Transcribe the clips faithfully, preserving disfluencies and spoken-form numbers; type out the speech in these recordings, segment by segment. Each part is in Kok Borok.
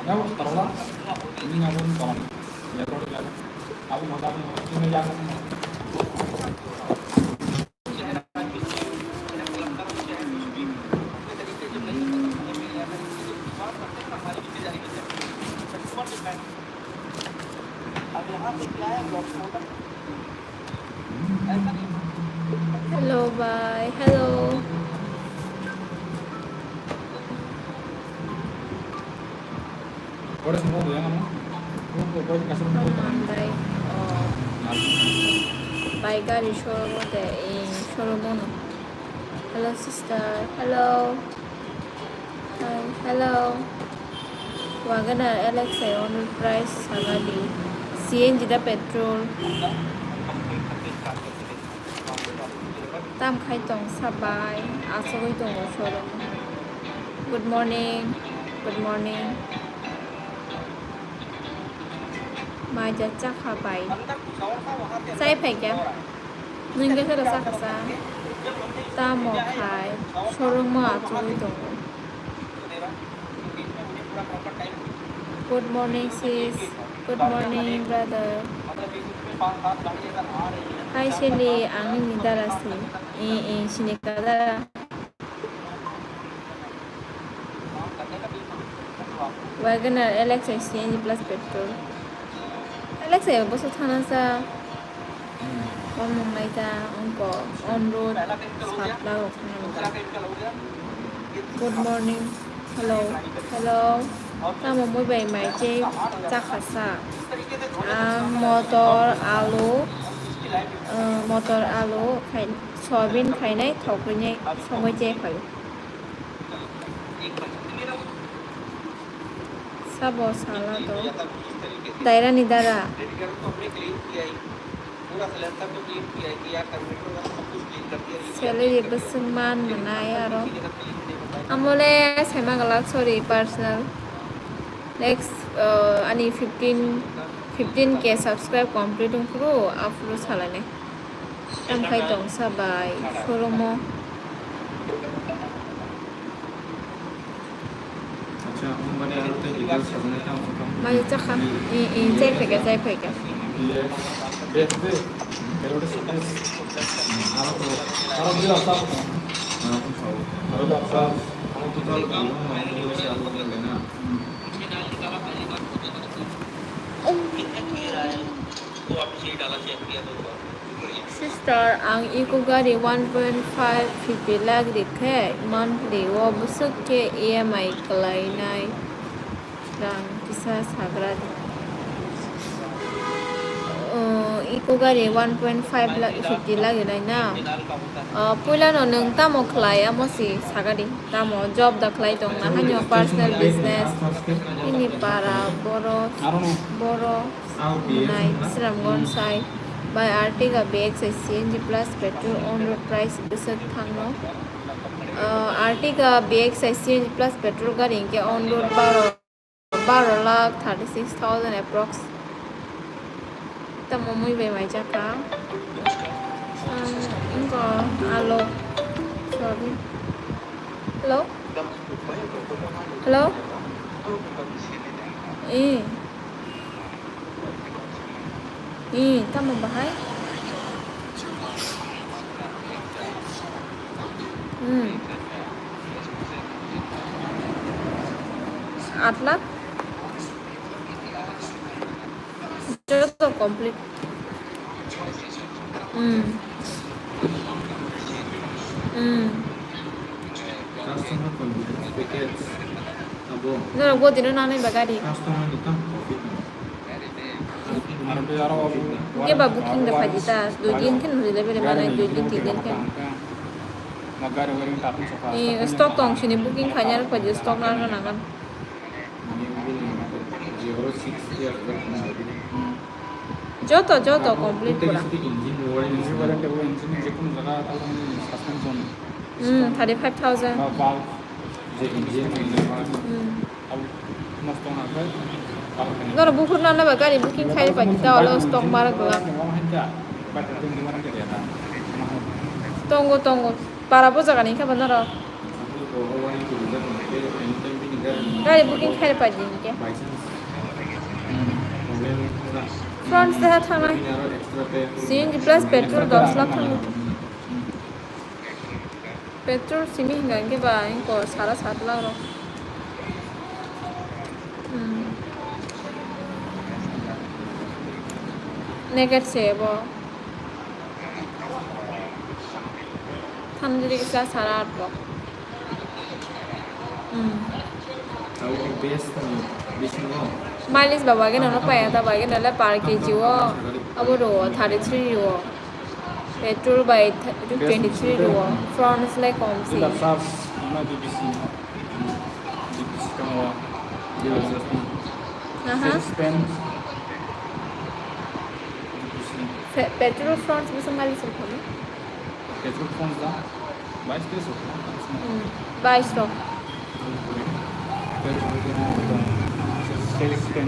Hello, bye. Hello. Bye. Oh. Bye, gari showroom te, eh, showroom ono. Hello, sister. Hello. Hi, hello. Wagon R L X I owner price sagadi. C N G da petrol. Tam khai tong sabai. Asogoi tongo showroom. Good morning. Good morning. Mai ja chakha bai. Chai phai kya? Nwng khe sero chakha sa. Tamo khai showroom o achugwi tongo. Good morning, sis. Good morning, brother. Hi, Shelly. Ang nini dara si. Eh, eh, sini ka dara. Wagon R L X I C N G plus petrol. L X I boso thana sa. Kon mung nai ta, ongko, on road, sat lakh rok thana nang. Good morning. Hello. Hello. Tamo mui bai mai che chakha sa. Ang motor, alu, eh, motor, alu, khai, soyabin khainai, thok rinai, songwi che phai. Sabo sala to. Dairani dara. Salary bwswk man mwnai aro. Amole saima glak, sorry, personal. Next, uh, ani fifteen, fifteen K subscribe complete wngphuru aphuru salainai. Tamkhai tongsa bai showroom o. Acha, ang bade aro tei details sabna tamo tamo. Mai chakha. I, i, chai phaikha, chai phaikha. Yes. Yes, yes. Aro to, aro to, aro to. Aro to, aro to, aro to. Sister, ang eco gari one point five fifty lakh rikhe monthly o bwswk khe E M I kwlainai rang kisa sagra di. O, eco gari one point five lakh fifty lakh rinai na. O, puila no nwng tamo khlai amo si saga di. Tamo job da khlai tong na, hanyo personal business. Ini para boro, boro. Nai, Bisramganj sai. Bai Ertiga B X I C N G plus petrol on road price bwswk thangno. Uh, Ertiga B X I C N G plus petrol gari hinkhe on road baro, baro lakh thirty six thousand approx. Tamo mui bai mai jaka. Um, wngkha alo. Sorry. Hello? Hello? Eh. Eh, tamo bahai? Hmm. Aat lakh? Joto complete. Hmm. Hmm. Customer confidence package. Abo. Norok bo dino nanai ba gari. Customer ni tang profit no. Aro tei aro. Hwnkhe ba booking da phaidi ta. Dui din khe nw delivery manai, dui din tin din khe. Ma gari wairing ta tong soka. Eh, stock tong sini booking khaina rok phaidi, stock na rok nagan. Joto, joto complete pura. Engine warranty, engine jekunu jaga tamo suspension. Hmm, thirty five thousand. Ba valve, je engine, hmm. Nosto wngkha khe, valve khe. Noro buphuru nana ba gari booking khai phaidi ta, olo stock mara glak. Tongo, tongo. Para bo jaga ni khe ba noro. Gari booking khai pai di hinkhe. By chance. Hmm. Problem wngkha. Front se ha thangna. Bini aro extra pay. C N G plus petrol dos lakh thangna. Petrol simi hinga hinkhe ba, inko sara sat lakh rok. Hmm. Naked se bo. Thamjili kisa sara aat rok. Hmm. Abo best ni bisingo. Mileage ba bagwi nono paya ta bagwi nole per K G o abo rwo thirty three rwo. Petrol bai th-, twenty three rwo. Front slai kom si. Ila sars na D P C. D P C kamo. Ila sars. Aha. Six pen. D P C. Fe-, petrol front bisa mileage rwo. Petrol phansa, bais teis rok. Hmm, bais rok. Petrol phansa, sales pen,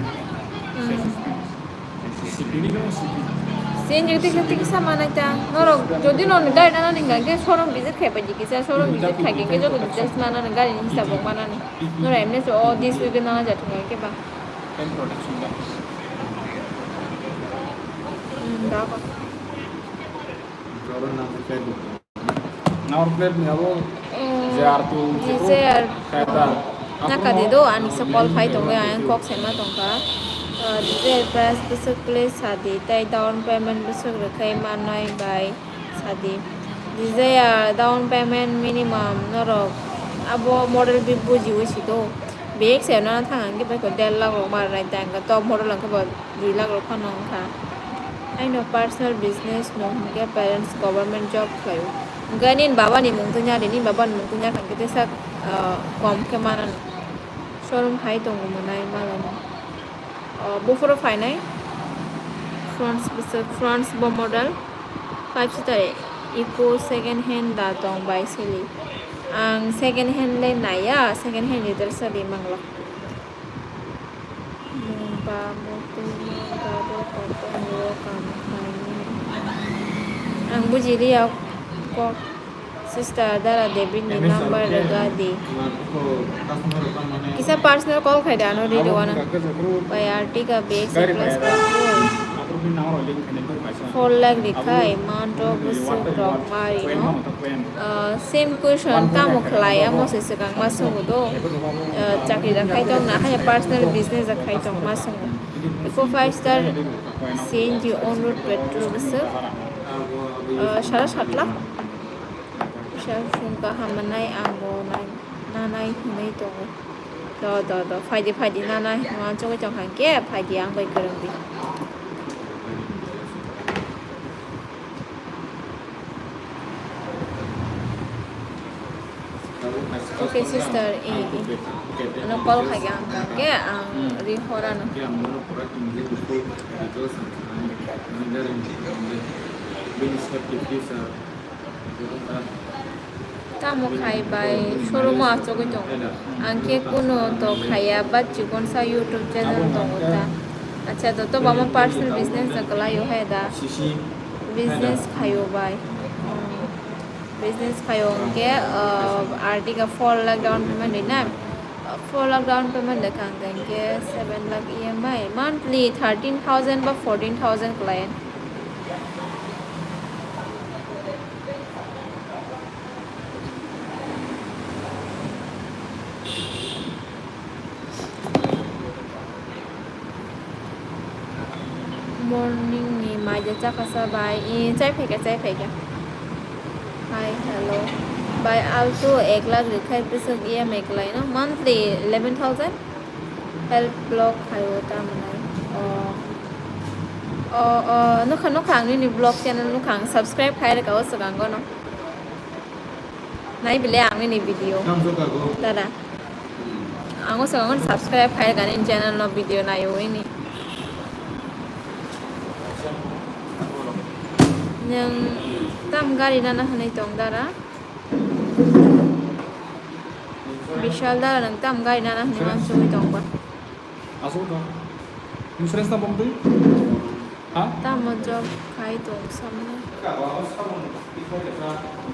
sales pen. Sipini kamo sipi. C N G tiki tiki sama nai ta. Norok jodi non gari nana ning ke showroom visit khai pa jiki sa showroom visit khai ke joto details nana ning gari ni hisab rok mana ni. Norok emne so o this week nana jat ning ke ba. Pen protection da. Hmm, da ko. Jordan na ke. Number plate ni abo. Oh, J R two, J R. Kaya ta. Naka di do, ani sa call phai tongo, ang kok sema tongka. Ah, J R price bwswk plate sadi, tai down payment bwswk rwkhai manai bai sadi. J R down payment minimum norok abo model bi bujiwi si do. Bek se no thang ang ke bai ko der lakh rok mar nai tang ka top model ang ke bo. Dui lakh rok phano wngkha. Aino personal business no hwnkhe parents government job khlaio. Hwnkhe nini baba ni mung tungya di, nini baba ni mung tungya kha hwnkhe tesa, ah, kom khe manani. Showroom hai tongo mwnai malani. Ah, buphuru phainai. Front bwswk, front bo model. Five seater Eeco second hand da tong bai sili. Ang second hand le naiya, second hand ni dal sadi mangla. Mungba mutwi mungba bo kotor horo kam khlainai. Ang buji liya kok sister Dara Devi ni number rwga di. Kisa personal call khai de ano ri rwano. Bai Ertiga B S plus plus. Four lakh rikhai month o bwswk rok ma rino. Ah, same question tamo khlai amo se swkang ma swngo do. Ah, chakri da khai tong na haya personal business da khai tong ma swngo. Eko five star C N G on road petrol bwswk. Ah, sara sat lakh. Sal phung kaham manai ang bo nai, nanai hinwi tongo. Do, do, do, phaidi, phaidi, nana, ma chugui tong kha khe, phaidi, ang bai kwrwng di. Okay, sister, i, i. Ano call khai ang kha khe, ang ri hora no. Tamo khai bai showroom o achugui tongo. Ang khe kuno to khaiya, but chikon sa YouTube channel tongo ta. Acha, to, to bama personal business da kwlaio hai da. Business khaio bai. Hmm. Business khaio hwnkhe, uh, Ertiga four lakh down payment ri na. Uh, four lakh down payment da kha hwnkhe seven lakh E M I. Monthly thirteen thousand ba fourteen thousand kwlai. Morning ni mai de chakasa bai, i, chai phaikha, chai phaikha. Hi, hello. Bai, Alto ek lakh rwkhai bwswk E M I kwlai no, monthly eleven thousand. Help block khaio ta mwnai. O, o, o, nukha, nukha ang nini vlog channel nukha, ang subscribe khai rwkha o swkango no. Nai bile ang nini video. Dada. Ang o swkango subscribe khai rwkha nini channel no video naio ini. Nwng tam gari nana hwnwi tong dara? Bishal dara nwng tam gari nana hwnwi wansugwi tong ba? Aswk tong. Insurance na bumtwi? Ha? Tamo job khai tong samno.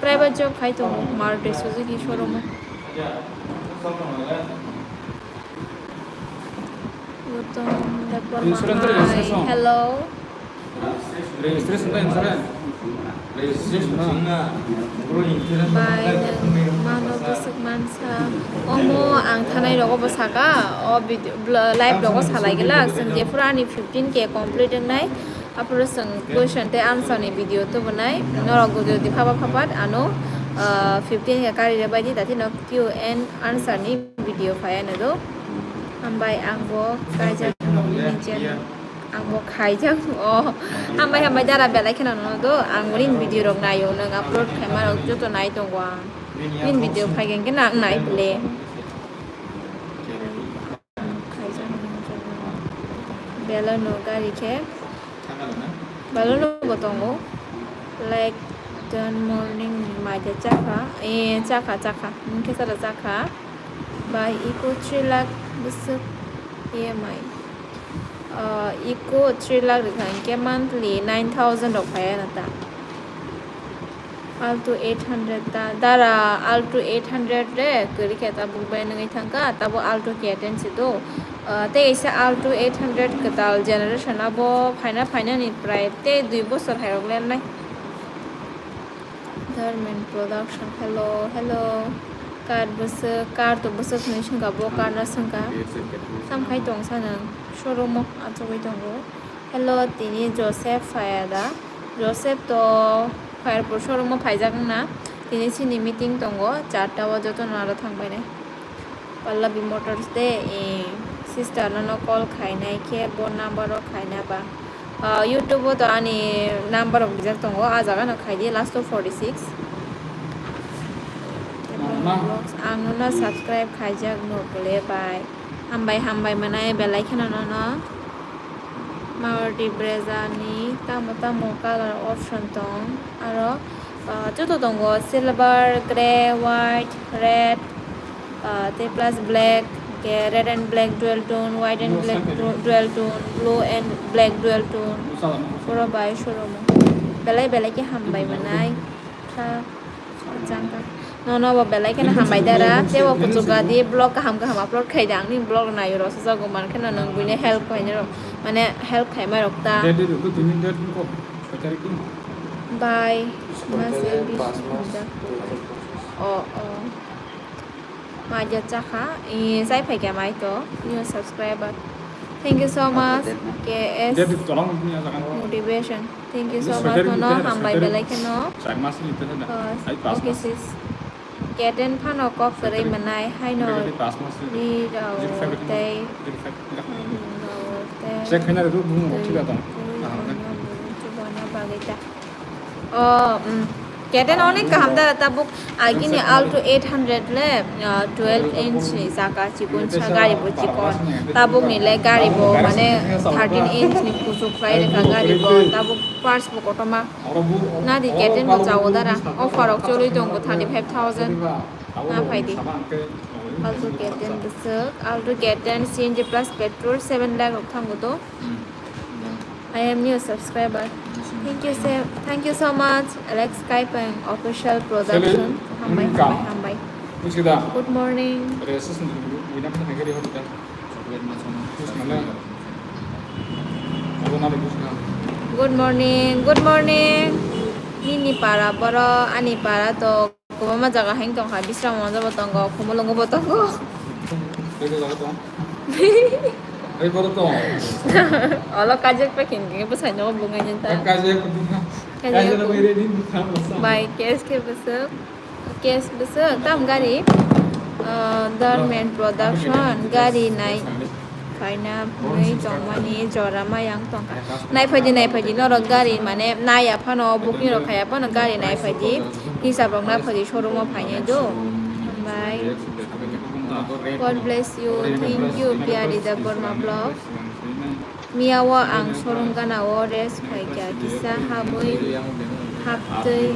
Private job khai tong Maruti Suzuki showroom o. Tom Debbarma, hi. Hello. Registration ta insurance. Registration na. Bai, mano bwswk mansa. Omo ang thanai rogo bo saka, o video, blo-, live rogo salai gila, chwng jephuru ani fifteen K complete wngnai, aphuru chwng question tei answer ni video tubunai, norok jodi phaba phapat ano, ah, fifteen K kari rebaidi, dati no Q and answer ni video phai ano do. Hambai ang bo kaijak ni channel. Ang bo khaijak o. Hambai hambai dara belai kheno nono do. Ang rin video rok naio, nang upload khaima rok joto nai tongo ang. Rin video phai gen khe nang nai ple. Khaijak ni channel. Belai no gari khe. Balloon bo tongo. Like, don morning ni maida chakha. Eh, chakha, chakha. Hwnkhe sala chakha. Bai, iko three lakh bwswk E M I. Ah, iko three lakh rwkha, hwnkhe monthly nine thousand rok phai ano ta. Alto eight hundred ta, dara Alto eight hundred re, kwrwi khe tabuk bai nungwi thangkha, tabo Alto K ten se do. Ah, tei kaisa Alto eight hundred kwtal generation abo phaina phainani prai tei dui bosor hairok lennai. Dharmen Production, hello, hello. Car bwswk, car to bwswk hinwi swngkha, bo car no swngkha. Sam khai tong sa nang, showroom o achugwi tongo. Hello, tini Joseph phaiya da? Joseph to Khairpur showroom o phaijak wngna. Tini chini meeting tongo, charta o jotono aro thangbainai. Pallavi Motors de, eh, sister nono call khainai khe bo number o khaina ba. Ah, YouTube o to ani number rok rijak tongo, ah jaga no khaidi last o forty six. Ang nono subscribe khaijak no pole bai. Hambai, hambai manai belai kheno nono. Maruti Brezza ni tamo tamo color option tong, aro, ah, joto tongo, silver, grey, white, red, ah, tei plus black, ke red and black dual tone, white and black du-, dual tone, blue and black dual tone. Puro bai showroom o belai belai khe hambai manai. Kha, jangka. Nono bo belai kheno hambai dara. Tei bo kuchuka di vlog kaham kaham upload khai da. Ang ni vlog naio rw sajago, man kheno nwng buino help khainai rok. Mane help khaima rok ta. Date do, do, do, date ko, koi tarik din? Bai, mase bis. O, o. Maja chakha, eh, chai phaikha mai to, new subscriber. Thank you so much, K S Motivation. Thank you so much, nono hambai belai kheno. Uh, okay, sis. K ten phano kok kwrwi mwnai, haino ni rao tei chubana bagwi ta. O, mm, K ten onek kaham dara tabuk, agini Alto eight hundred le, ah, twelve inch ni jaka chikon sa gari bo chikon. Tabuk ni le gari bo mane thirteen inch ni kuchuk khlai rwkha gari bo. Tabuk parts bo kotorma. Nadi K ten bo chao dara. Offer rok cholwi tongo thirty five thousand. Na phaidi. Alto K ten bwswk. Alto K ten C N G plus petrol seven lakh rok thango to. I am new subscriber. Thank you so, thank you so much, Alex Kaipeng Official Production. Hambai, hambai, hambai. Good morning. Good morning, good morning. Nini para boro, ani para to. Kwbangma jaga haino tongkha, Bisramganj bo tongo, Khumulwngo bo tongo. Tei tei jaga tong? Tei boro tong? Olo kajak pa khin khe bwsai no bung ani ta. Kajak pa khin khe. Kajak pa khin. Bai, K S K bwswk. K S bwswk, tam gari? Ah, Dharmen Production, gari nai. Phaina hwnwi tongmani jora mayang tongkha. Naiphaidi, naiphaidi, norok gari mane naiya phano, booking rok khaiya phano gari naiphaidi. Hisab rok naiphaidi, showroom o phainai do. Bye. God bless you. Thank you, Piyari Debbarma Vlog. Miya o ang showroom gana o rest khaikha, kisa habwi haptwi.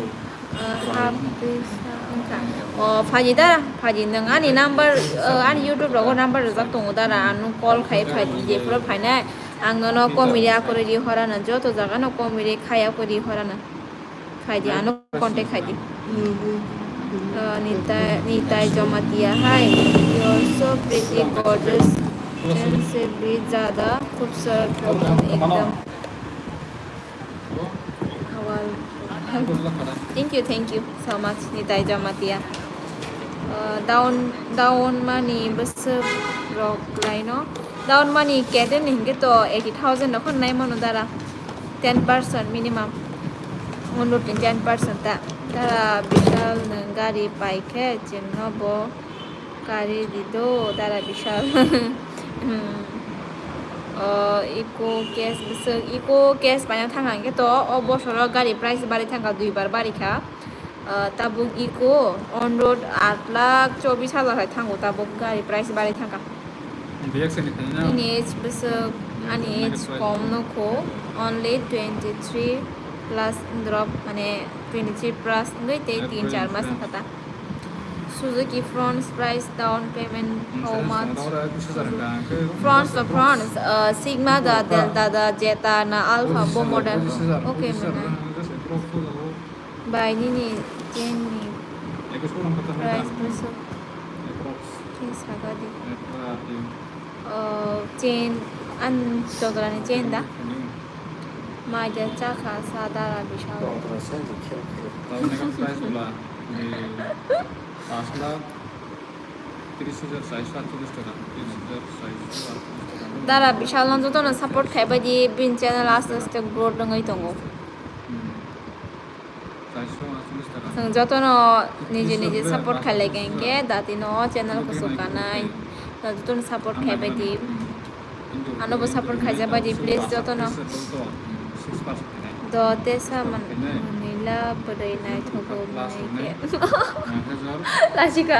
Ah, hap, twi, sa, wngkha. O, phaidi da, phaidi nwng ani number, ah, ani YouTube rogo number rijak tongo dara, ang nwng call khai phaidi, jephuru phainai, ang nono comedy akwrwi ri horano, joto jagano comedy khai akwrwi ri horano. Phaidi, ano contact khaidi. Ah, Nitai, Nitai Jamatia, hi, you're so pretty, gorgeous. Expensive bhi zyada, khubsurat, ekdam. Thank you, thank you so much, Nitai Jamatia. Uh, down, down mani bwswk rok laino. Down mani kete ni hingke to eighty thousand rok nai mano dara. Ten percent minimum. Hundred ten percent ta. Dara Bishal nwng gari pai khe chwngno bo kari di do, dara Bishal. Hmm. O, Eco Cash bwswk, Eco Cash paina thang hang khe to o bosoro gari price bari thang kha, dui bar bari kha. Ah, tabuk Eco on road aat lakh chobis hajar hai thango, tabuk gari price bari thangkha. B X ni khaina. Ani age bwswk, ani age kom no kho, only twenty three plus drop, mane twenty three plus wngwi tei tin char mas wngkha ta. Suzuki Fronx price, down payment how much? Fronx to Fronx, ah, Sigma da, Delta da, Jetta na, Alpha bo model. Okay, mane. Bai nini chain ni price bwswk khe saga di. Oh, chain, an chogra ni chain da? Mai da chakha sa dara Bishal. Dara Bishal no jotono support khai bai di, bin channel aste aste growth wngwi tongo. Chwng jotono nije nije support khailai kha hinkhe datino channel kuchuk kanai. Jotono support khaibai di. Anobo support khaijak bai di, please, jotono. Do tesa man, manila bwrwi naithogo mwnwi khe. Lachika.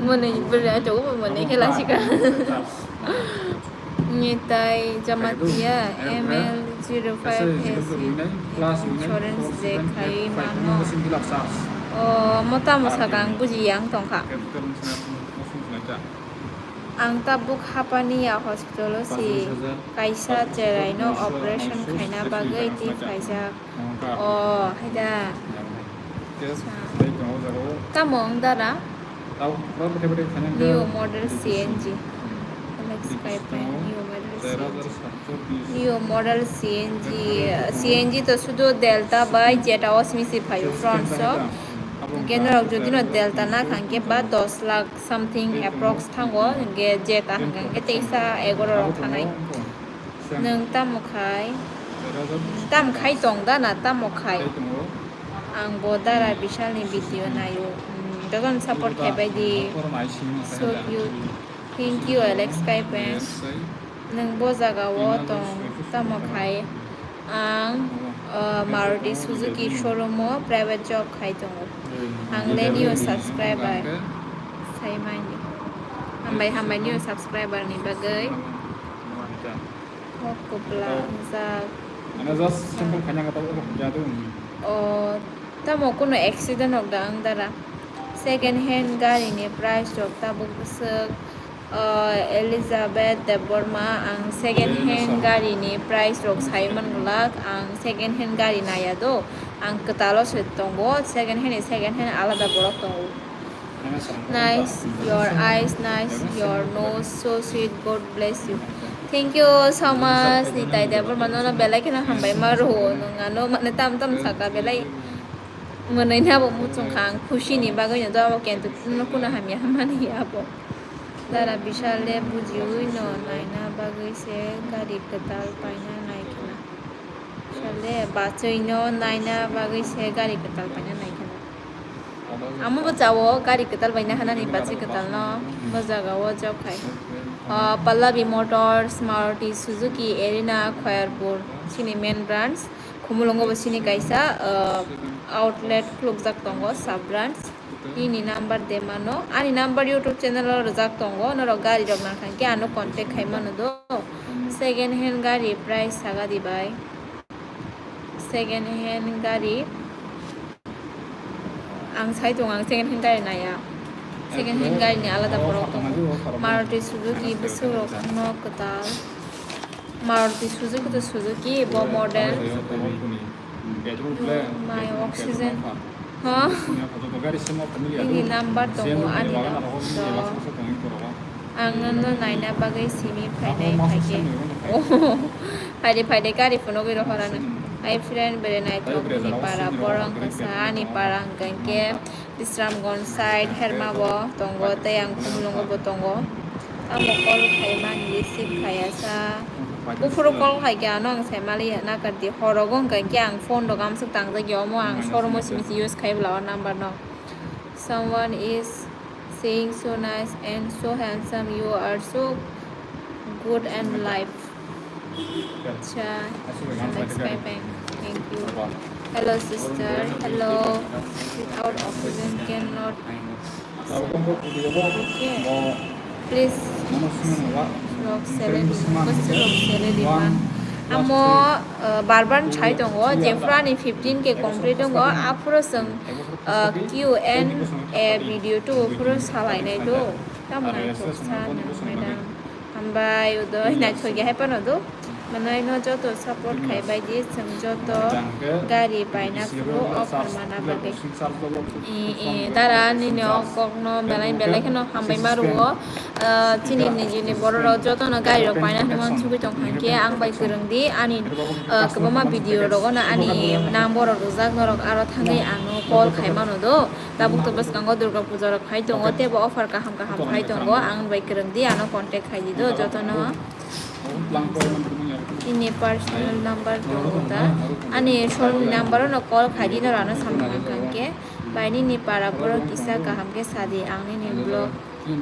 Mwnwi bwrwi naithogo mwnwi khe lachika. Nitai Jamatia M L zero five S insurance je khai mano. O, mota mwsakang buji yang tongkha. Ang tabuk Hapania hospital o si kaisa cherai no operation khaina bagwi twi phaijak. O, haida. Tamo wng dara? New model C N G. Alex Kaipen, new model C N G. New model C N G, C N G to sudu Delta bai Jetta o simi si phaio Fronx o. Hinkhe norok jodi no Delta na kha hinkhe ba dos lakh something approx thango, hinkhe Jetta hwnkha hinkhe teisa egaro rok thanai. Nwng tamo khai? Tam khai tong da na tamo khai? Ang bo dara Bishal ni video naio. Hmm, jotono support khai bai di. So cute. Thank you, Alex Kaipen. Nwng bo jaga o tong tamo khai? Ang, uh, Maruti Suzuki showroom o private job khai tongo. Ang le new subscriber. Sai mani. Hambai, hambai new subscriber ni bagwi. Kok kwpla wngjak. Ano just simple khaina kata ulo jadu. O, tamo kuno accident rok da ang dara. Second hand gari ni price rok tabuk bwswk, o, Elizabeth Debbarma, ang second hand gari ni price rok sai man glak, ang second hand gari naya do, ang kwtalo se tongo, second hand ni second hand alada borok tongo. Nice your eyes, nice your nose, so sweet, God bless you. Thank you so much, Nitai Debbarma, nono belai kheno hambai ma rwo, nwng ano mane tam tam saka belai mwnwi ni abo muchung kha ang khusi ni bagwi no do abo kento kuno kuno hamya hamani abo. Dara Bishal le bujiwi no naina bagwi se gari kwtal paina nai khna. Bishal le bachwi no naina bagwi se gari kwtal paina nai khna. Amo bo chao gari kwtal bai nahanani bachwi kwtal no bo jaga o job khai. Ah, Pallavi Motors, Maruti Suzuki, Erina, Khayarpur, chini main branch. Khumulwngo bo chini kaisa, ah, outlet khulukjak tongo, sub branch. Nini number de mano. Ani number YouTube channel o rwjak tongo. Norok gari rok nang thang khe ano contact khai mano do. Second hand gari price saga di bai. Second hand gari. Ang sai tongo, ang second hand gari naya. Second hand gari ni alada borok tongo. Maruti Suzuki bwswk rok no kwtal. Maruti Suzuki to Suzuki bo model. My oxygen. Ha? Ini number tongo ani rok. Ang nono naina bagwi simi phainai phaikhe. Oh, phaidi phaidi gari phunugwi rohorano. Hai friend, bere naithok ni para borok wngkha sa, ani para hwnkha khe Bisramganj side, Herma bo tongo, tei ang Khumulwngo bo tongo. Tamo call khaimani receive khaiya sa. Buphuru call khaikhe ano ang sai maliya nakardi. Horogo hwnkha khe ang phone rok amswk tangjak ya, omo ang showroom o simi se use khai bwla o number no. Someone is saying so nice and so handsome, you are so good and life. Acha, next bye bye. Thank you. Hello sister, hello. Without oxygen cannot. Okay. Please. Rok salary, first rok salary man. Amo, uh, bar bar sai tongo, jephuru ani fifteen K complete tongo, aphuru chwng, uh, Q and A video tu phuru salainai do. Tamo naithok sa nang, madam. Hambai, Udoy, naithok ya hai phano do. Manai no joto support khai bai di, chwng joto gari paina phuru offer mana bagwi. E, e, dara nini o kok no belai belai kheno hambai ma rwo. Ah, chini nijini borok rok joto no gari rok paina hwnwi uansugwi tong kha khe ang bai kwrwng di ani, ah, kwbangma video rogo no ani number rok rijak, norok aro thangwi ang no call khai mano do. Tabuk to bwskango Durga puja rok phai tongo, teibo offer kaham kaham phai tongo, ang bai kwrwng di, ano contact khai di do joto no. Ini personal number tongo ta, ani showroom number no call khai di, norok ano samung kha khe. Bai nini para borok kisa kaham khe sadi, ang nini vlog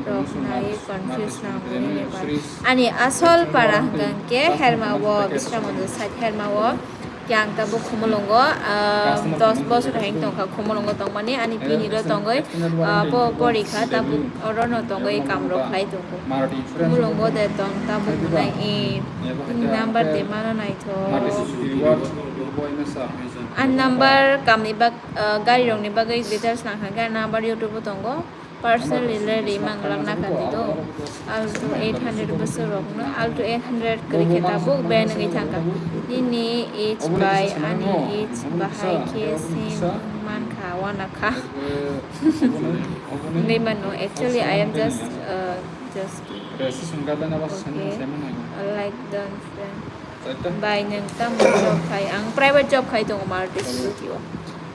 rok nai confuse nang mani ni para. Ani asol para hwnkha khe Herma o, Bisramganj side Herma o. Khe ang tabuk Khumulwngo, ah, dos bosor hai tongkha Khumulwngo tongmani, ani bini ro tongwi, ah, po-, porikha tabuk oro no tongwi kam rok khlai tongo. Khumulwngo de tong tabuk nai, eh, number de mano naithok. Ani number kamni bak, ah, gari rokni bagwi details nang kha khe number YouTube o tongo. Personally le ri mang lang na kha di do. Alto eight hundred bwswk rok no, Alto eight hundred kwrwi khe tabuk ban wngwi thang kha. Nini age bai ani age bahai khe same wng man kha, wana kha. Wngwi mano, actually I am just, uh, just kidding. Okay. Like done friend. Bai nwng tamo job khai? Ang private job khai tongo Maruti Suzuki o.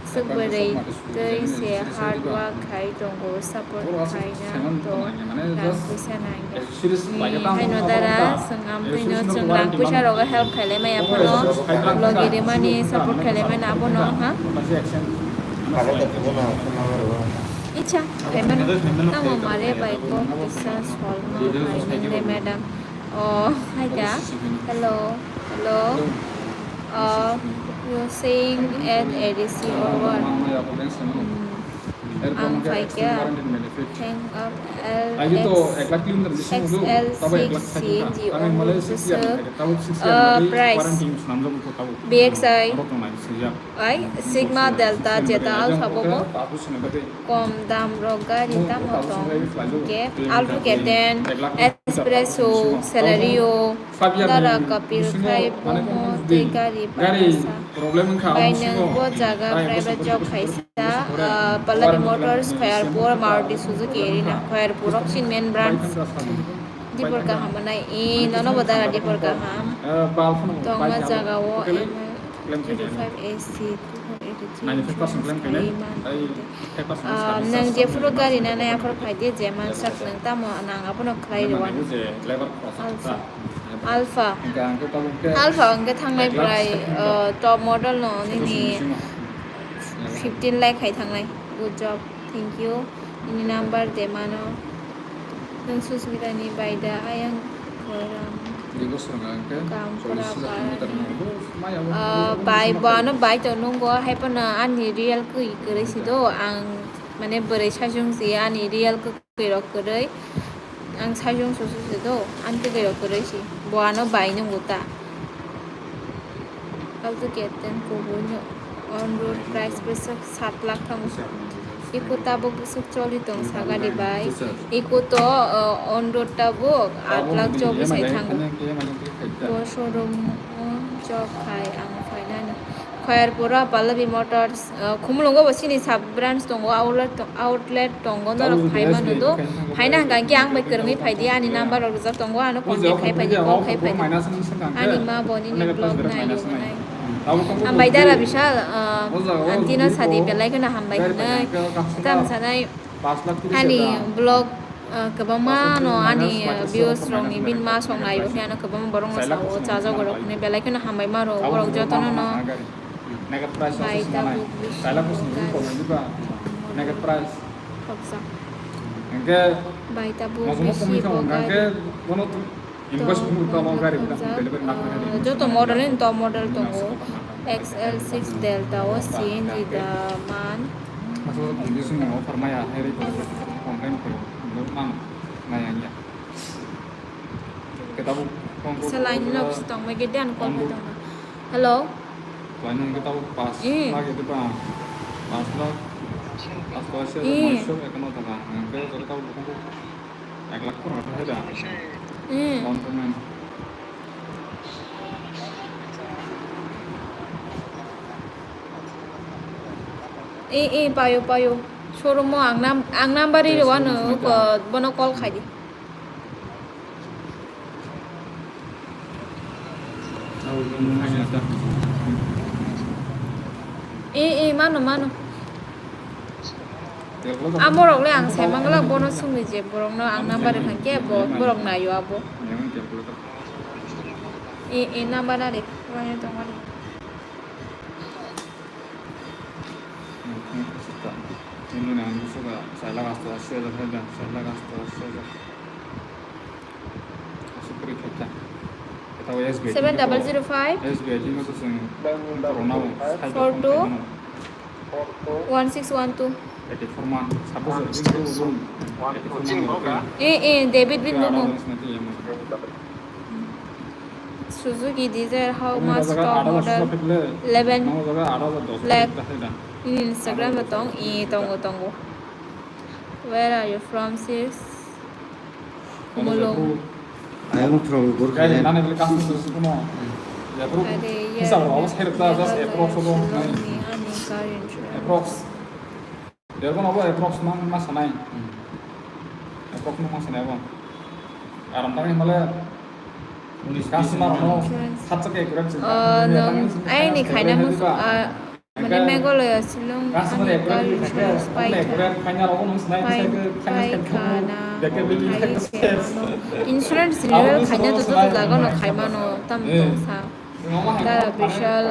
Swk bwrwi twi se hard work khai tongo, support khaina to rang puisa nangya. Ni haino dara swng amtwino chwng rang puisa rogo help khailai maya phano, logi rimani support khailai mano abono ha. Icha khaimano tamo mare bai kok kisa solma hai nang de madam. Oh, hi da. Hello. Hello. Uh, you're saying at A D C or what? Hmm. Ang phaikha. Hang up L X X L six C N G o. Uh, price. B X I. Ai, Sigma, Delta, Zeta, Alpha bobo. Kom dam rok gari tamo tong. Ke Alto K ten, Espresso, Celerio, dara kapil khai bomo tei gari parasa. Bai nwng bo jaga private job khaisa, ah, Pallavi Motors, Khairpur, Maruti Suzuki Erina, Khairpur rok sin main branch. Dipor kaham nai, i nono bo dara dipor kaham. Tongma jaga o M L twenty-five A C two hundred eighty-three ninety-five percent claim khainai, tei five percent service charge. Nwng jephuru gari nanai aphuru phai di, je mansak nwng tamo nang abono khlai rwani. Alpha. Alpha. Alpha hwnkhe thangnai bwrai, top model no nini fifteen lakh hai thangnai. Good job. Thank you. Nini number de mano. Nwng Susmita ni bai da ayang koram. Kampura bai. Ah, bai, bo ano bai to nungo, hai pono ani real kwi kwrwi si do, ang mane bwrwi sajung si ani real kwi rok kwrwi, ang sajung susu si do, ang kwi rok kwrwi si, bo ano bai nungo ta. Alto K ten kubui no on road price bwswk sat lakh thango. Iko tabuk bwswk choli tong sa gari bai. Iko to, uh, on road tabuk aat lakh chobis hai thango. Bo showroom o job khai ang phainani. Khairpura Pallavi Motors, uh, Khumulwngo bo chini sub branch tongo, outlet to-, outlet tongo, norok phaima nudo. Phaina hwnkha khe ang bai kwrwngwi phai di, ani number rok rijak tongo, ano contact khai phai di, call khai phai di. Ani ma bo nini vlog nai. Hambai dara Bishal, uh, aunty no sadi belai kheno hambai hinwi. Tam sanai ani vlog, uh, kwbangma no ani, uh, views rok ni bin ma song naio, hwnwi ano kwbangma borok no sao, chajago rok hwnwi belai kheno hambai ma rok, borok jotono no. Bai tabuk bisi bo gari. Khobjak. Bai tabuk bisi bo gari. Invoice phunuk tamo gari khobjak, delivery na phai nani. Ah, joto model ni top model tongo. X L six Delta o C N G da man. Masa ko condition mo offer maya, heri ko complain ko, man, maya ya. Kita bu, kong ko, Selain nok tong mai gede an call mai tong. Hello. Selain kita bu pas, eh, lagi itu pa, pas lagi, pas pas ya, eh, masuk ekonomi tengah. Yang kita bu, ek lakh pun ada. Eh. Down payment. Eh, eh, payo, payo. Showroom o ang nam-, ang number ri rwano, ko, bono call khai di. Eh, eh, mano, mano. Amorok le ang sai mangla bono sungwi je borokno ang number rikha khe bo, borok naio abo. E, e number na de, wanya tong wani. Seven double zero five, four two, one six one two. Eh, eh, David Bin Lumo. Suzuki Dzire, how much, top model? Eleven lakh. Instagram tong, eh, tongo, tongo. Where are you from, sis? Mulung. I am from Gurkha. Are, yeah, Shillong ni ani car insurance. Approx. Derbo nobo approx mang ma sanai. Approx mang ma sanai bo. Aram tang himale. Customer no khatsa ke accurate. Ah, nang, ai ni khaina mo, ah, Mane Meghalaya Shillong ani car insurance paikha. Pai-, paikha na khai khe ano. Insurance renewal khaina to joto jaga no khai mano, tam tong sa. Dara Bishal,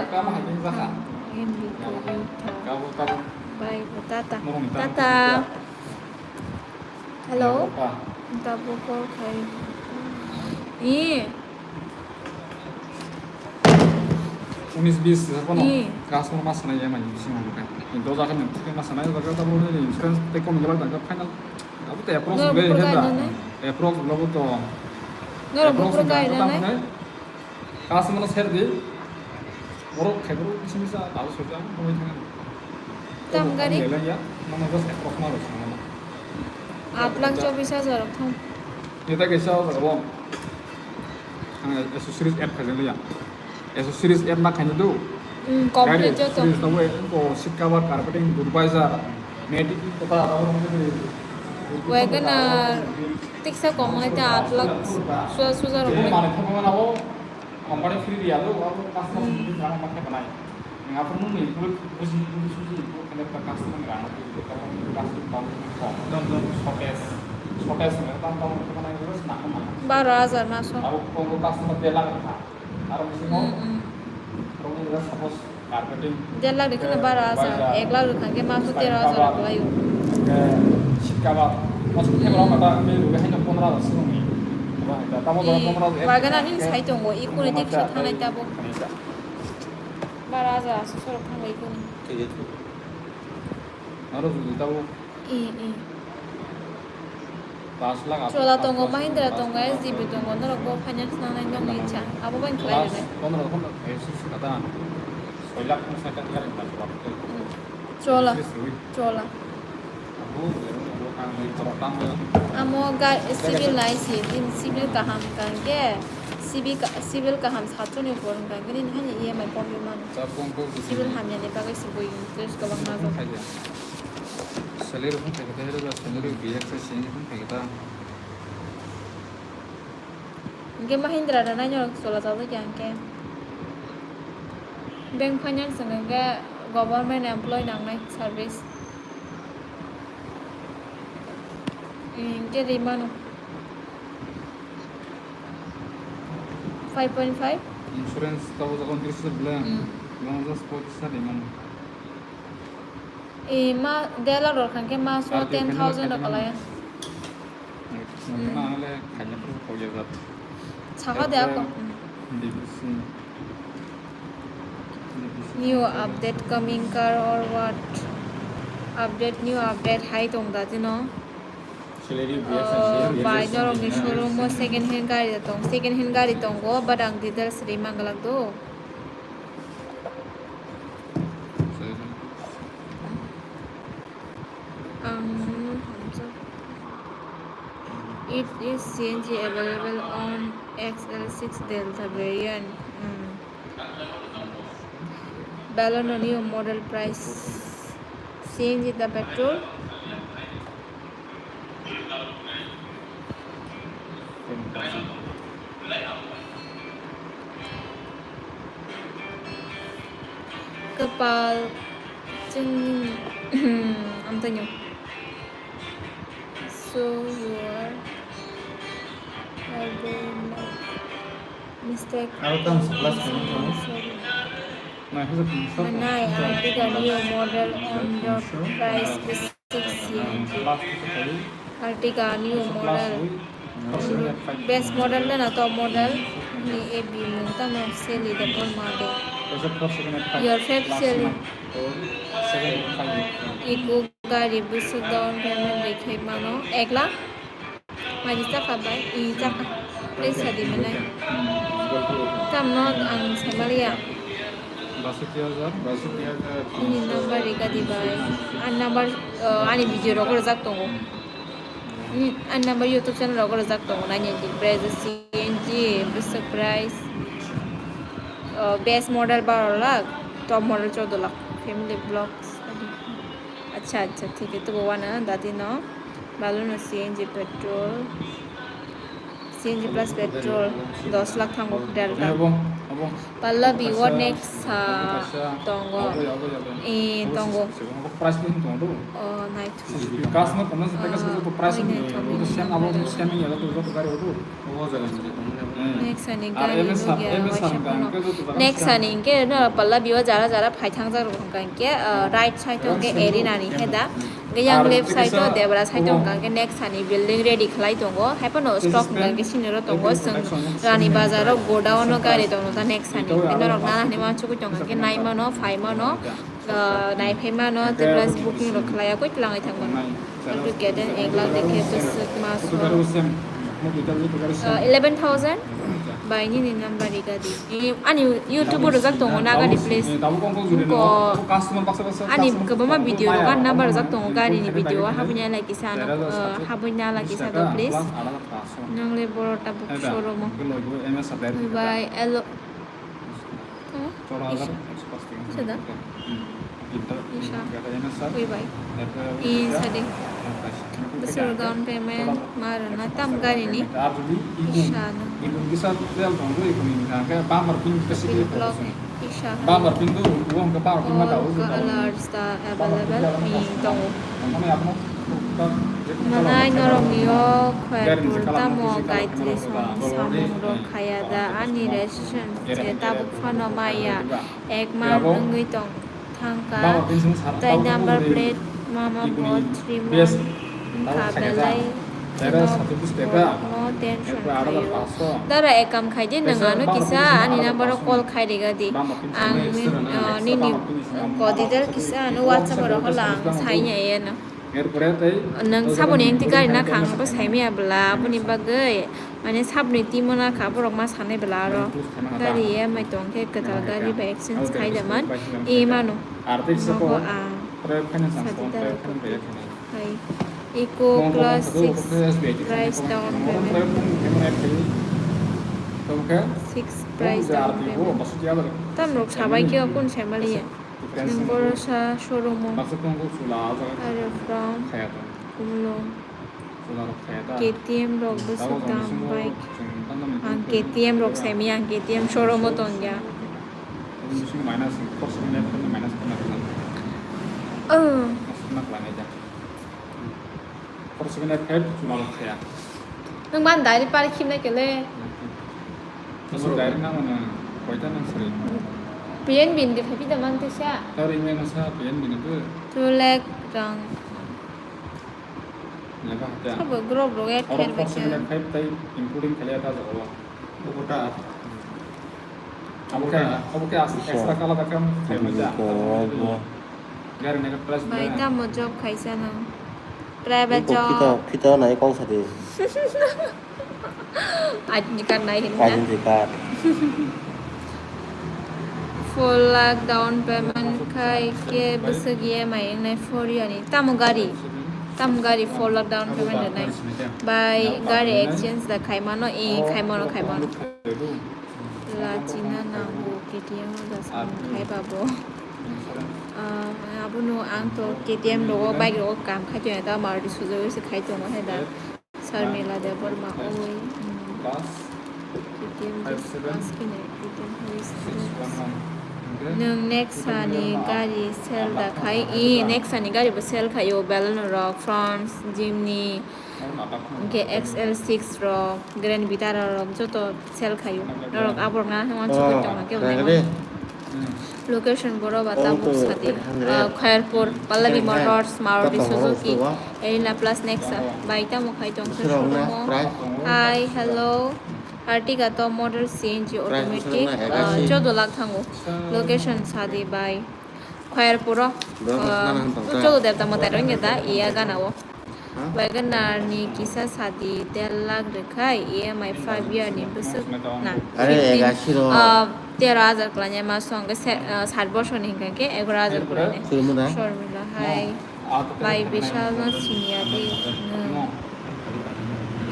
M B K Rita. Bye, tata. Tata. Hello. Tabuk call khai. Ih. Unis bis hapono. Ih. Customer ma sanai ya mani bisingo bukai. Doja kan yang ma sanai, doja kan tabuk ni insurance tei kom gelak dangka final. Abo tei approx. Nor bukur gai nane? Approx bla bo to. Nor bukur gai nane? Customer no ser di. Borok khaiboro misa misa abo soja mui thang. Tam gari? Lelai ya, mano just approx ma rok sanai. Aat lakh chobbish hajar rok thang. Neta kaisa o jaga bo. Ang accessories add khaijak ya. Accessories add ma khaina do. Hmm, complete joto. Accessories tabo ko seat cover, carpeting, durbaizar, matic kota abo. Wagon, ah, tiksa kom hai ta aat lakh suja suja rok. Mane thang ma abo. Company free riya do, abo customer sini drama ma khe banai. Nang aphuru nung ni buji buji suji, buji khele ta customer ni rang, buji ta customer tang kong. Dom dom shortage, shortage ni tam tam khe banai, ro sna khe banai. Baro hajar maso. Abo kong customer de lakh kha. Aro bisi mo. Hmm, hmm. Ro ni suppose Carpeting. Der lakh rikhe na baro hajar, ek lakh rikha khe maso tero hajar rok lai o. Seat cover, maso table rok kata, tei rwgwi haino pondro hajar swrwngni. Tamo jora pondro hajar. Wagon ani sai tongo, ikuni tei kisa thanai tabo. Baro hajar aso sorok thangbai ikuni. Aro jodi tabo. Eh, eh. Chola tongo, Mahindra tongo, S D B tongo, norok bo finance nangnai nokni icha, abo bai khlai rwnai. Chola, Chola. Amo ga civil nai si, civil kaham kangke, C Civil ka-, civil kaham satoni upor hwnkha hwnkhe nini hani E M I kom rwmano. Civil hamyani bagwi se bui interest kwbangma tongo. Salary phone khaikhe ta, salary B X S ni phone khaikhe ta. Hwnkhe Mahindra rwnai norok chola chajak ya hwnkhe. Bank finance hwnkhe government employee nangnai service. Hwnkhe rimano. Five point five. Insurance tabo jaga tris bla. Hmm. Bla just pochis ta rimano. E ma dealer rok hwnkhe maso ten thousand rok kalaya. Saka de ako. New update coming car or what? Update, new update hai tong da tino. Bai norok ni showroom o second hand gari tong, second hand gari tongo, but ang details ri manglak do. Ang hamjak. It is C N G available on X L six Delta variant. Hmm. Baleno new model price. C N G the petrol. Kwpal chwngni amtwino. So you are, are doing mistake. Aro tamo plus khaina tamo. Sorry. Manai Ertiga new model on road price is six C N G. Ertiga new model. Base model le na top model ni A B mung tamo seli de bol ma de. Your fab seli. Iko gari bwswk down payment rikhe mano ek lakh. Mai di chakha bai, i chakha. Tei sadi manai. Tamno ang saimaliya. Baswk ti hajar. Baswk ti hajar. Ini number rika di bai. Ani number, uh, ani video rogo rwjak tongo. Hmm. Ani number YouTube channel rogo rwjak tongo. Nai nai di. Price C N G, bwswk price. Uh, base model baro lakh, top model choudo lakh. Family vlogs. Acha, acha, thik hai, tubo wana, dati no. Baleno C N G petrol, C N G plus petrol, dos lakh thango delta. Abo, abo. Pallavi, what next, ah, tongo? Abo, abo, abo. Eh, tongo. Abo price ni tongo. Oh, nai thu. Kas no, kono se, kas no, price ni. Abo same, abo same ni, abo to, to gari abo. Next ani gari lugya waisa phano. Next ani hwnkhe no Pallavi o jara jara phai thangjak rok hwnkha hwnkhe, ah, right side o hwnkhe Erina ni heda. Hwnkhe yang left side o Debra side o hwnkha hwnkhe next ani building ready khlai tongo. Hai phano stock hwnkha hwnkhe sini ro tongo. Chwng Rani Bazar o godown o gari tongo ta next ani. Hwnkhe norok nana hinwi uansugwi tongkha hwnkhe nai mano, phai mano. Ah, naiphai mano, tei plus booking rok khlai ya, koi twlangwi thang mano. Alto K ten ek lakh dekhe bwswk maso. Ah, eleven thousand bai nini number rika di. Eh, ani YouTube o rwjak tongo na gari, please. Ko ani kwbangma video rok ani number rwjak tongo gari ni video, habwi nai lai kisa ano, ah, habwi nai lai kisa do, please. Nang le boro tabuk showroom o. Bye bye, hello. Tama? Chora hajar Isa. Ekso pash taka. Isa da? Hmm. Tinta, Isa. Tinta M S R. Ui bai. Erpore Isa de. Bwswk down payment ma rwna tam gari ni. Ar jodi igun, Isa no. Igun kisa tel tongo, igun ni hwnka khe bumper pin kisa Pin kisa block tongo. Isa. Bumper pin do, ubo hwnka bumper pin ma dawo. All colors ta available ni tongo. Mane apno Manai norok ni o Khoyatpur tamo Gayatri song samung rok khaya da ani registration je tabuk phano maya ek man wngwi tong thangka tei number plate mama bo three month wngkha belai no tension khaio. Dara ekam khai di nwng ano kisa ani number o call khai riga di ang nini ko detail kisa ano WhatsApp oro hola ang sai ya no. Nwng saboni engti gari nakha ang bo saimaya bwla, aboni bagwi mane saboni timo nakha, borok ma sanai bwla aro gari ya mai tong khe kwtal gari bai exchange khai da man, e mano. Nogo ang sadi da hai Eco Class six price down payment. Fixed price down payment. Tam rok sabai khe o kun sai maliya. Nang boro sa showroom o. Are from Kumulong. K T M rok bwswk dam bike. Ang K T M rok saimaya, ang K T M showroom o tongya. Oh. Nwng man dari pari khimnai kele. P N B ni de phaiphi da mang tesa. Two lakh rang. Sabo group rok add khair bai khe. Including khalia ta jago. Obo ta. Obo khe, obo khe as-, extra kala ta kam khai manja. Gari ni price. Bai tamo job khaisa nang. Private job. Phita, phita nai kong sadi. I D card nai hin. I D card. Four lakh down payment khai khe bwswk E M I wngnai four year ni. Tamo gari? Tamo gari four lakh down payment rwnai? Bai gari exchange da khai mano, eh, khai mano, khai mano. Lachina nango K T M o da samung khai babo. Ah, abono ang to K T M rogo bike rogo kam khai tongo, ta Maruti Suzuki se khai tongo hai da. Sharmila Debbarma, oi, mm. K T M just asking it, K T M who is next? Nwng Nexa ni gari sell da khai? I, Nexa ni gari bo sell khai o, Baleno rok, Fronx, Jimny, hwnkhe X L six rok, Grand Vitara rok joto sell khai o. Norok aborok na hwnwi uansuk tongma khe bo. Location boro ba tabuk sadi. Ah, Khairpur, Pallavi Motors, Maruti Suzuki, Erina Plus Nexa. Bai tamo khai tong khe showroom o. Hi, hello. Ertiga top model C N G automatic, ah, chaudo lakh thango. Location sadi bai. Khairpur o, ah, chaudo debta mwtai rwngya da, iya gana o. Wagoner ni kisa sadi der lakh rwkhai, E M I five year ni bwswk na. Are, fifteen, egashi rok. Ah, tero hajar kwlainai maso hwnkhe se, ah, sat bosorni hwnkhe egaro hajar kwlainai. Shormila hai. Bai Bishal no siniya de nwng.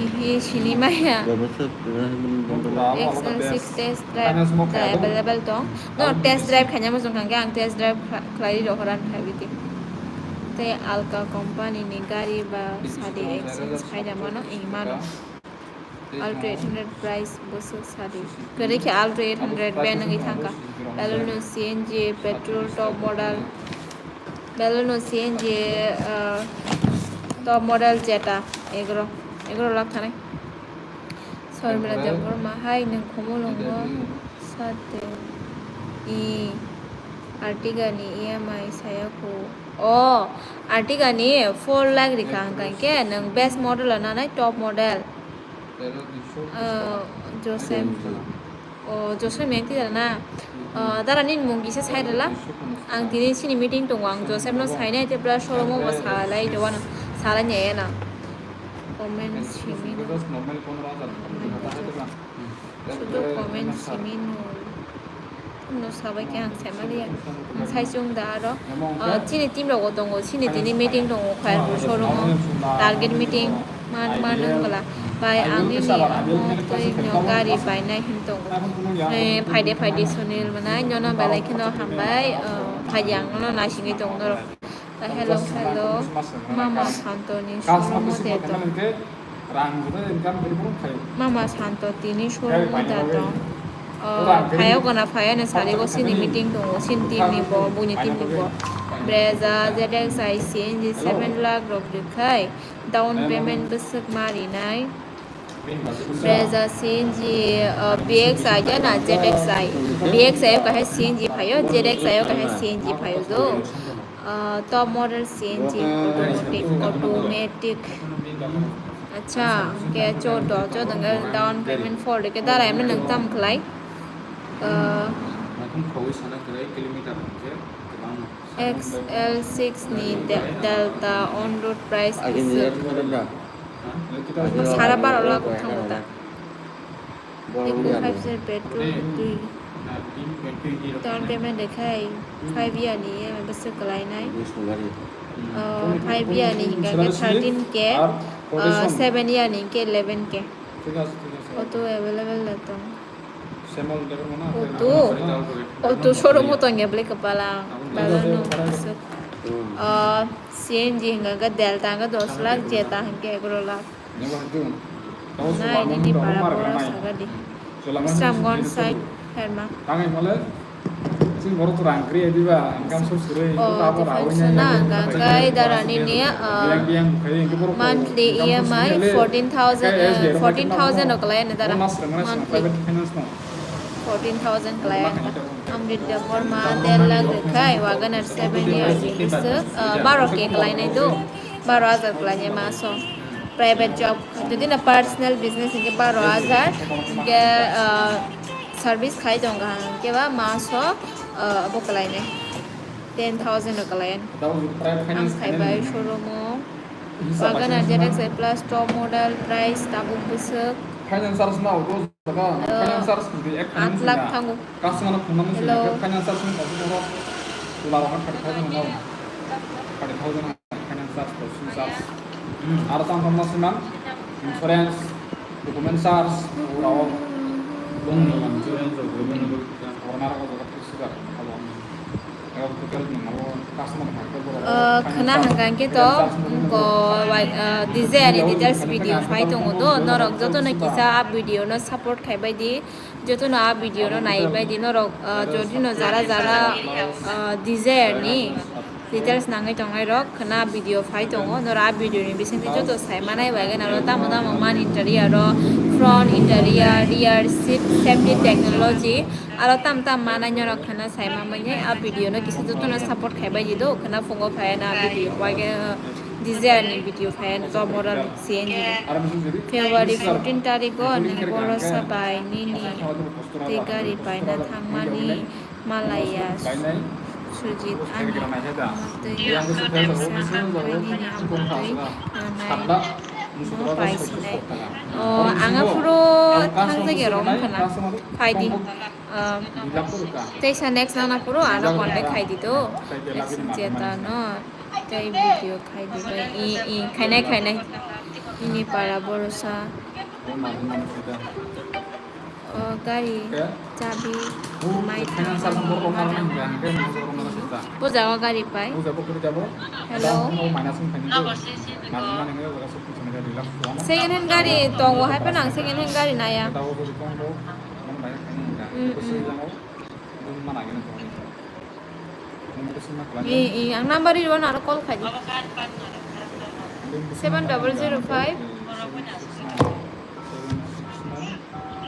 Ihi sini maya. X L six test drive da available tong. No, test drive khaina muchung kha hwnkhe ang test drive khlai rw horan phai bidi. Tei Alka company ni gari ba sadi exchange khaina mano, wng mano. Alto eight hundred price bwswk sadi. Kwrwi khe Alto eight hundred ban wngwi thangkha. Baleno C N G, petrol, top model. Baleno C N G, ah, top model Zeta, egaro, egaro lakh thanai. Sormila Debbarma hai nwng Khumulwngo sade. I, Ertiga ni E M I saya kho. O, Ertiga ni four lakh rikha hwnkha khe nwng best model o nanai, top model. Ah, Joseph. O, Joseph meng tida na. Ah, dara nini mung kisa sai rwla. Ang tini chini meeting tongo, ang Joseph no sainai tei plus showroom o bo salai rwano, salai nai na. Comment simi no. Sudu comment simi no. No sabai khe ang sai maliya. Ang sai chung da aro. Ah, chini team rogo tongo, chini tini meeting tongo, Khairpur showroom o. Target meeting. Man, man wngla. Bai, ang nini omo twi no gari bainai hin tongo. Eh, phaide, phaide Sunil mwnai, nono belai kheno hambai, eh, phaidi ang nono naisingwi tongo norok. Eh, hello, hello. Mama Santo ni showroom o de to. Mama Santo tini showroom o da to. Oh, phaio gana phaio no sari go sini meeting tongo, sini team ni bo, buini team ni bo. Brezza, Z X I, C N G seven lakh rok rwkhai. Down payment bwswk ma rinai. Brezza C N G, uh, B X I ya na Z X I. B X I o kahai C N G phaio, Z X I o kahai C N G phaio do. Uh, top model C N G automatic, automatic. Acha, ke chodo, chodo nge down payment four ke dara emne nang tam khlai. Uh, X L six ni de-, Delta on road price kisa. Sara baro lakh thango ta. Eco five zero petrol twi. Down payment de khai five year ni E M I bwswk kwlai nai. Uh, five year ni hingka khe thirteen K, uh, seven year ni hingke eleven K. Auto available da tong. Auto? Auto showroom o tong ya bwlai kwpala. Balano. C N G hwnka khe Delta hwnka dos lakh, Jeta hwnka khe egaroh lakh. Nai nini para boro saga di. Sramgon side, Herma. Oh, defense na hwnka khe dara nini, ah, monthly E M I fourteen thousand, eh, fourteen thousand o kwlai ano dara. Monthly. Fourteen thousand kwlai ano. Amrit Debbarma der lakh rwkhai, Wagon R seven year ni bwswk, ah, baro K kwlainai do, baro hajar kwlainai maso. Private job, jodi na personal business hwnkhe baro hajar, hwnkhe, ah, service khai tongo hwnkhe ba maso, ah, abo kwlainai ten thousand o kwlai. Ang khai bai showroom o. Wagon R Z X I plus top model, price tabuk bwswk. Finance charge na auto jaga, finance charge kudi ek finance na. Aat lakh thango. Customer no phone number sini finance charge ni kaisa borok tula rok thirty thousand na. Thirty thousand finance charge, processing charge. Hmm, aro tam tam na siman insurance, document charge, ura o. Loan ni insurance, document, ura na rok jaga. Ah, khwna hwnkha hwnkhe to, ko, ah, D J R ni details video phai tongo do, norok jotono kisa a video no support khai bai di, jotono a video no nai bai di, norok, ah, jodi no jara jara, ah, D J R ni details nangwi tongnai rok khwna video phai tongo, norok a video ni bisingtwi joto sai manai bai khe naro tamo tamo man interior o, front interior, rear seat, safety technology, aro tam tam manai norok khwna sai manmani a video no kisa jotono support khai bai di do, khwna phungo phai na video bai khe, ah, D J R ni video phai na top model C N G ni. February fourteen tarik o nini borosa bai nini tei gari paina thangmani malaya Sujit ani tei nini amtwi nanai no pai sinai. O, ang aphuru thangjak ya rok wngkha na. Phai di. Ah, teisa next nana phuru ano contact khai di to. Next Jeta no. Tei video khai di bai. I, i, khainai, khainai. Ini para borosa. O, gari chabi mai tangmani. Puja o gari pai. Hello. Second hand gari tongo hai phano ang second hand gari naya. Mm, mm. Eh, eh, ang number iro aro call khai di. Seven double zero five.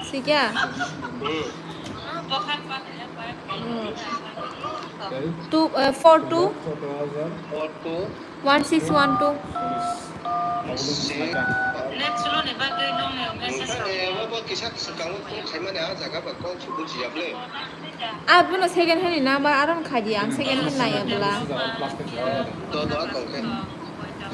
Sikya? Hmm. Two, eh, four two. One six one two. Abono second hand ni number aro khai di, ang second hand naiya bwla.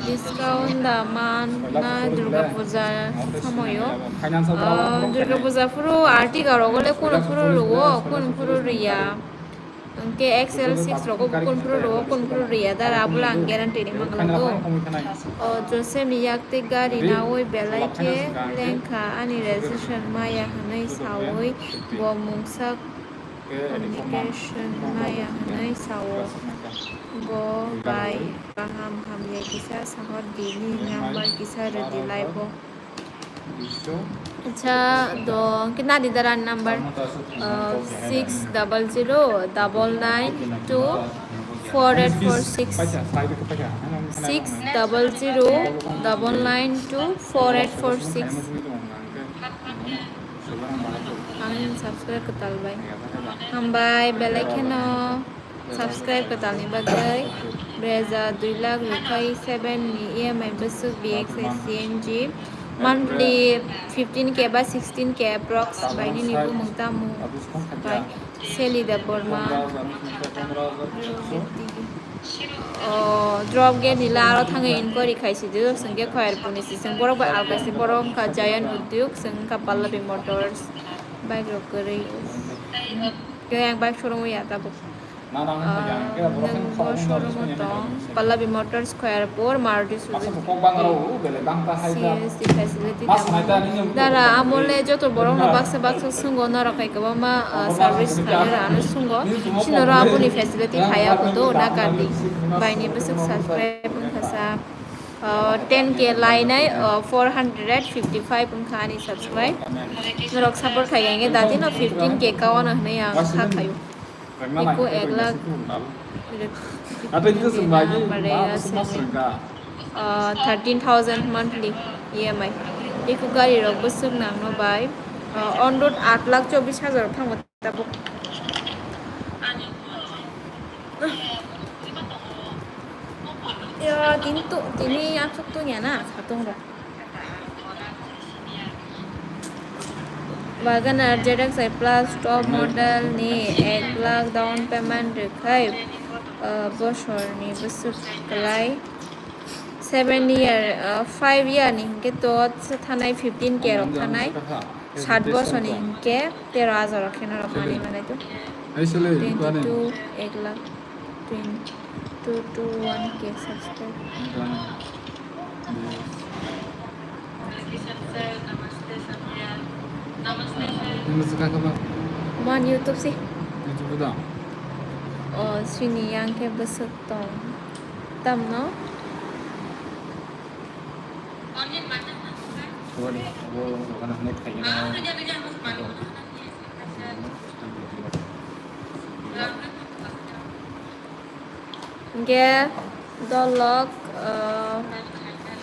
Discount da man na Durga Puja samoyo. Ah, Durga Puja phuru article rogo le kunu phuru rwo, kunu phuru riya. Hwnkhe X L six rogo kunphuru rwo, kunphuru riya, dara abole ang guarantee ri mangla do. O Joseph ni yak tei gari nawi belai khe lengkha, ani registration maya hwnwi sawi bo mungsa communication maya hwnwi sao. Bo bai kaham hamya kisa sahor di, nini number kisa rwdi lai bo. Acha, do, kina di daran number, uh, six double zero double nine two four eight four six, six double zero double nine two four eight four six. Ang subscribe kwtal bai. Hambai, belai kheno. Subscribe kwtalni bagwi breza dui lakh rwkhai seven ni E M I bwswk B X I C N G monthly fifteen K ba sixteen K approx bai nini bumung tamo bai Seli Debbarma. O drop gate ni la aro thangwi inquiry khaisi di, chwng khe Khairpur ni si, chwng borok bai alkaisi, borok wngkha Jayan Udyog, chwng wngkha Pallavi Motors, bike rok kwrwi. Khe ang bike showroom ya tabuk. Nang, ah, nang, nang, nang, nang, showroom o tong, Pallavi Motors, Khairpur, Maruti Suzuki, C N G facility tamo. Dara, amo le joto borok no baksa baksa sungo, norok hai kwbangma, ah, service khainai rok ano sungo. Chini oro aboni facility khaya kudo na kardi. Bai ni bwswk subscribe wngkha sa. Ah, ten K lainai, ah, four hundred fifty five wngkha ani subscribe. Norok support khai khe dati no fifteen K kawana hwnwi ang kha khaio. Eko ek lakh. Ah, thirteen thousand monthly E M I. Eko gari rok bwswk nangno bai. Ah, on road aat lakh chobbish hajar thango. Tabuk. Ya, tini tu, tini asuk tu ya na, satung ra. WagonR Z X I Plus top model ni ek lakh down payment rwkhai, ah, bosor ni bwswk kwlai. Seven year, ah, five year ni hinkhe to thanai fifteen K rok thanai. Sat bosor ni hinkhe tero hajar o kheno rok manwi manai to. Twenty two, ek lakh, twenty two to one K subscribe. Man YouTube si. O sini yang khe bwswk tong. Tamno? Hingke dolok, ah,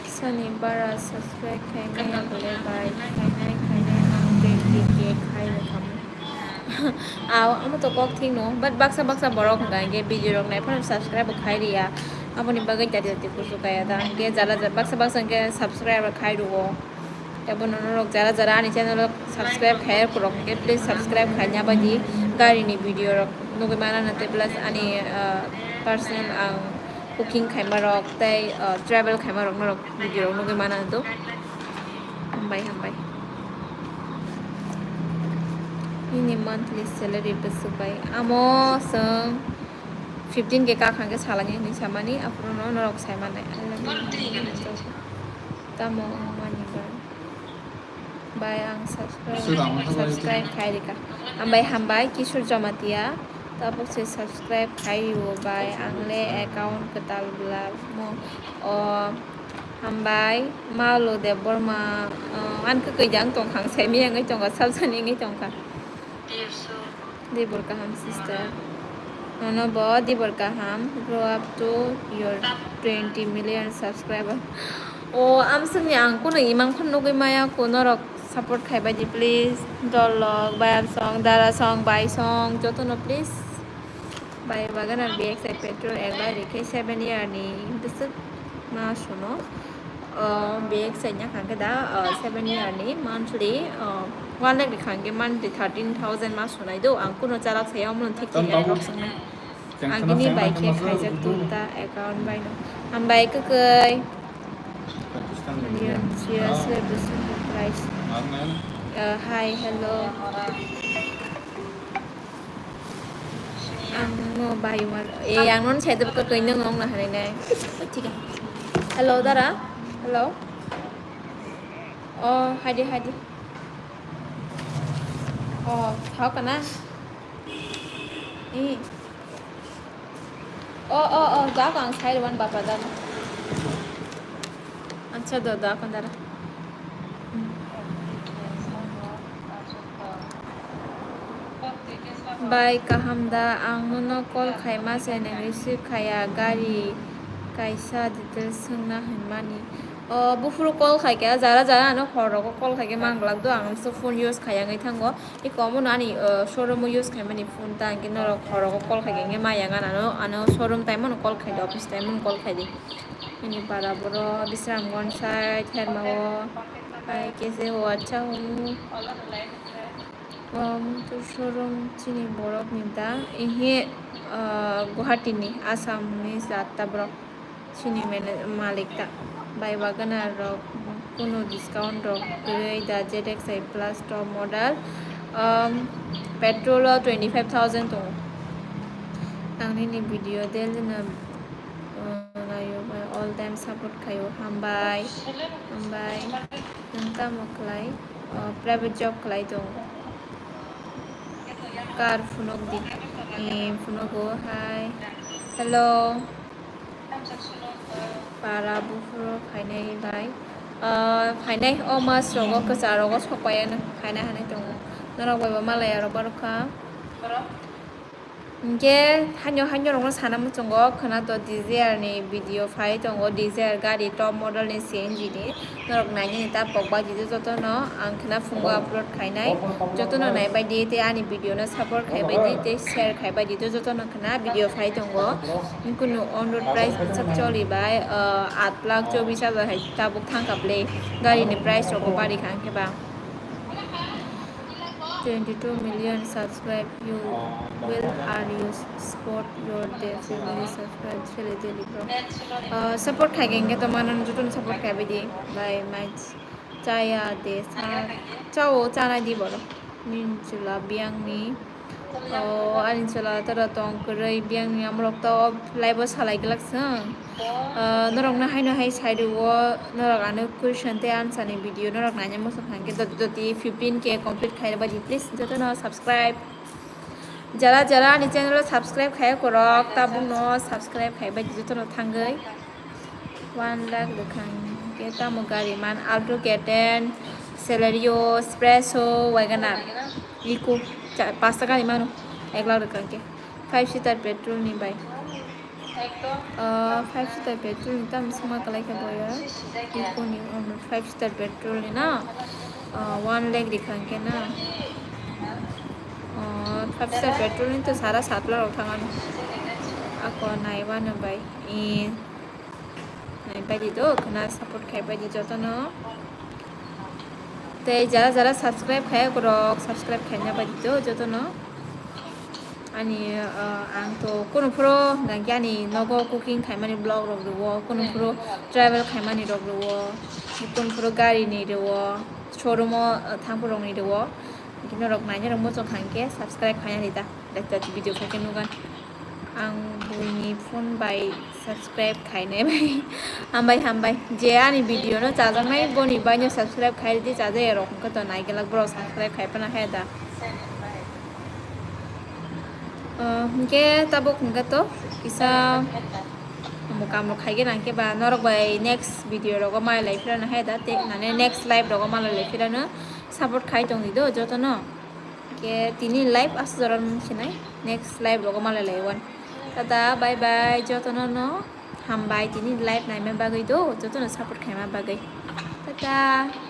sani bara subscribe khainai bole bai khainai khainai ang twenty K khai rwkhamu. Aw, amo to kok thik no, but baksa baksa borok hwnka hingke video rok nai phano subscribe bo khai riya. Aboni bagwi jati jati kusu kaya da. Hingke jara jara baksa baksa hingke subscribe rok khai rwo. Tei bono norok jara jara ani channel o subscribe khai rok hingke please subscribe khaina bai di gari ni video rok nugwi mana na tei plus ani, ah, personal ang cooking khaima rok tei, ah, travel khaima rok norok video rok nugwi mana do. Hambai, hambai. Nini monthly salary bwswk bai? Amo chwng fifteen K kha khe salani hinwi samani, aphuru no norok sai mannai. Tamo wng mani ba? Bai, ang subscribe, subscribe khai rika. Hambai, hambai, Kishore Jamatia. Tabuk se subscribe khai rwo bai, ang le account kwtal bwla mo. O, hambai, Malo Debbarma, o, ang kwkwi jang tongkha, ang sai miyang wngwi tongkha, sal sani wngwi tongkha. Dibor kaham sister. Nono bo dibor kaham, grow up to your twenty million subscriber. O, amswkni ang kuno imang phano nugwi maya, kuno rok support khai bai di please. Dolok, bayam song, dara song, bai song, jotono please. Bai bagana B X I petrol ek bai rikhe seven year ni bwswk ma suno. O, B X I nya kha khe da, o, seven year ni monthly, o, one lakh rikha khe monthly thirteen thousand ma sunai do. Ang kuno chalak saya omo thik thik approx wngnai. Agini bai khe khaijak tu ta account bai no. Hambai kwkwi. Yes, yes, price. Uh, hi, hello. Ang no bai mar. Eh, ang non sai de kwkwi nang nong na hari nai. Thik a. Hello, dara. Hello. Oh, hai de, hai de. Oh, thao kana? Eh. Oh, oh, oh, da ko ang sai wan bapa dan. Acha do, da ko dara. Hmm. Bai, kaham da, ang nono call khaima se nang receive khaya, gari kaisa details swngna hinmani. O, buphuru call khaikha, jara jara ano hor rogo call khaikhe mang glak do, ang so phone use khaya wngwi thango. Eko omono ani, o, showroom o use khaimani phone ta, hwnkhe norok hor rogo call khaikhe hwnkhe maya wngano, ano showroom time o no call khaidi, office time o no call khaidi. Ani para boro Bisramganj side, Hermao, hai kese o acha hunu. Om, to showroom chini borok ni da, ehe, ah, Guwahati ni, Assam ni jat ta borok. Chini mane-, malik ta. Bai bagana rok kuno discount rok kwrwi da, Z X I plus top model. Um, petrol o twenty five thousand tongo. Ang nini video daily no, uh, naio bai, all time support khaio. Hambai, hambai. Nwng tamo khlai? Uh, private job khlai tongo. Kar phunuk di. Eh, phunugo, hi. Hello. Para buphuru phainai bai. Uh, phainai o mas rogo, kwcha rogo sok pai ano phainai hanai tongo. Norok bai bo malai aro barokha. Hingke haino, haino rokno sana muchungo khwna to Dzire ni video phai tongo, Dzire gari top model ni C N G ni. Norok nainani ta pokba di jotono ang khwna phungo upload khainai. Jotono naibai di tei ani video no support khaibai di tei share khaibai di jotono khwna video phai tongo. Kunu on road price bwsak choli bai, uh, aat lakh chobbish hajar hai tabuk thangkha ble gari ni price rok bo bari kha hingke ba. Twenty-two million subscribe, you will are you support your day family subscribe sele daily bro. Uh, support khai khe to manan jotono support khai bai di bai mai chaya de sa chao chanai di boro. Nin chula biang ni. Oh, ani chwla tara tong kwrwi, biyangni amorok to live o salai glak chwng. Ah, norokno haino hai sai rwo, norok ano question tei answer ni video norok naina muchung kha hwnkhe doti doti fifteen K complete khai rwbaidi, please jotono subscribe. Jara jara ani channel o subscribe khai kwrwk, tabukno subscribe khai bai di jotono thangwi. One lakh rwkha hwnkhe tamo gari man, Alto K ten, Celerio, Espresso, Wagon R. Eco, cha-, pasta gari mano, ek lakh rwkha hwnkhe. Five seater petrol ni bai. Ah, five seater petrol ni tamo swngma kwlai kha boya. Eco ni, um, five seater petrol ni na, ah, one lakh rwkha hwnkhe na. Ah, five seater petrol ni to sara sat lakh rok thang ano. Ako nai mano bai. Eh, nai bai di do, khwna support khai bai di jotono. Tei jara jara subscribe khai rok, subscribe khaina bai di do jotono. Ani, ah, ang to kunu phuru hwnkhe ani nogo cooking khaimani vlog rok rwo, kunu phuru travel khaimani rok rwo, kunu phuru gari ni rwo, showroom o, ah, thangphuru rok ni rwo. Norok naina rok muchung kha hwnkhe subscribe khaina rida. Dati dati video khaikhe nugan. Ang buini phone bai subscribe khainai bai. Hambai, hambai. Je ani video no chajaknai, boni bai no subscribe khai ridi, chajak ya rok hwnkhe to naigelak borok subscribe khai phano haya da. Ah, hwnkhe tabuk hwnkhe to kisa omo kam rok khaigena hwnkhe ba norok bai next video rogo malai lai phirano haya da, tei mane next live rogo malai lai phirano support khai tongdi do jotono. Ke tini live aswk jora nung sinai, next live rogo malai lai wan. Tata, bye bye, jotono no hambai tini live naima bagwi do, jotono support khaima bagwi. Tata.